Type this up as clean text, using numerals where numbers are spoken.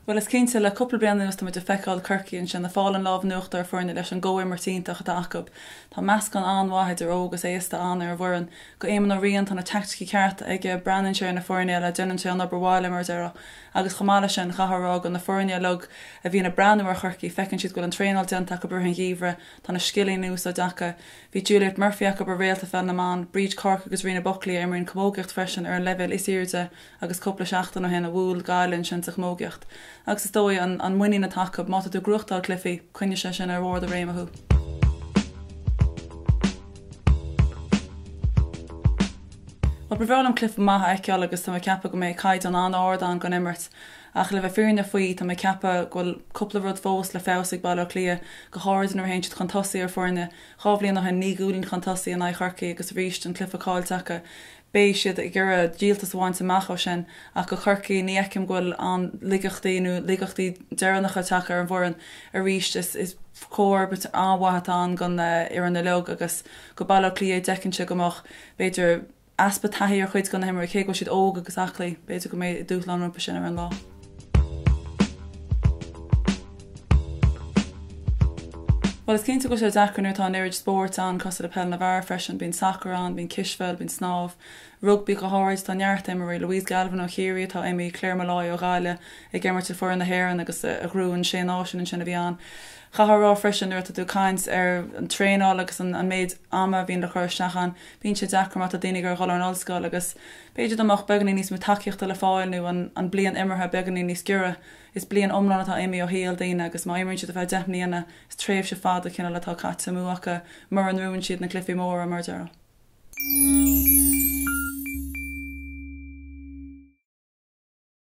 Bhuel, is cinnte, le cúpla bliain anuas tá muid ag feiceáil Corcaigh ansin ag fáil an lámh in uachtar ar foirne leis an gcomhimirt iontach atá acu. Tá meascán an-mhaith idir óg agus aosta ann ar an bhfoireann. Go Éamon Ó Riain, tá na teaicticí cearta aige, breathnaíonn sé ar na foirne eile, déanann sé an obair bhaile, mar a déarfá. Agus chomh maith leis sin, chaithfeá a rá go na foirne uilig a bhíonn ag breathnú ar Chorcaigh, feiceann siad go bhfuil an traenáil déanta acu i rith an gheimhridh, tá na scileanna in úsáid acu. Bhí Juliet Murphy acu ar réalta pheil na mban, Bríd Cork agus Ríona Buckley a imríonn camógaíocht freisin ar an leibhéal is airde agus cúpla seachtain ó shin a bhuail Gaillimh ansin sa chamógaíocht. Agus is dóigh an an muinín atá acu, má tá tú ag gnóthachtáil cluichí, coinneoidh sé sin ar bharr do réime thú. Bhuel, ba bhreá liom cluiche maith a fheiceáil agus tá mé ag ceapadh go mbeidh caighdeán an-ard ann don imirt. Ach le bheith fírinneach faoi, tá mé ag ceapadh go bhfuil cúpla rud fós le feabhsú ag Baile Átha Cliath, go háirid nuair a théann siad chun tosaigh ar foirne. 2 bhliain ó shin, 9 gcúilín chun tosaigh in aghaidh Chorcaí agus arís an cluiche caillte acu. Beidh siad ag iarraidh díoltas a bhaint amach ó sin ach go Corcaigh ní fheicim go bhfuil an laigeachtaí nó laigeachtaí deireanacha tagtha ar an bhfoireann arís. Is comharbas an-mhaith atá ann don fhoireann uilig agus go Baile Átha Cliath d'fheicinnse go mbeadh b'fhéidir easpa taithí ar chuid de na himreoirí cé go bhfuil siad óg agus aclaí b'fhéidir go mbeidh dúshlán rompu sin ar an lá. Bhuel, is cinnte go bhfuil sé deacair nuair atá an oiread spóirt ann, cosúil le peil na bhfear freisin, bíonn sacar ann, bíonn cispheil, bíonn snámh, rugbaí go háirid, tá neart imreoirí, Louise Galvin ó Chiarraí atá imithe, Claire Molloy ó Ghaillimh ag imirt le foireann na hÉireann agus a ghnóthaigh an Sé Náisiún ansin a bhí ann. Chaithfeá a rá freisin nuair atá tú ag caint ar an traenáil agus an méid ama a bhíonn le cur isteach ann, bíonn sé deacair má tá daoine ag iarraidh dhul ar an ollscoil agus b'fhéidir dá mbeadh beagáinín níos mó tacaíochta le fáil nó an bliain imeartha beagáinín níos giorra. Is bliain iomlán atá imithe ó shaol daoine agus má imríonn siad ar feadh 10 mbliana, is tréimhse fada cineál atá caite amú acu mura ngnóthaíonn siad na cluichí móra, mar a déarfá.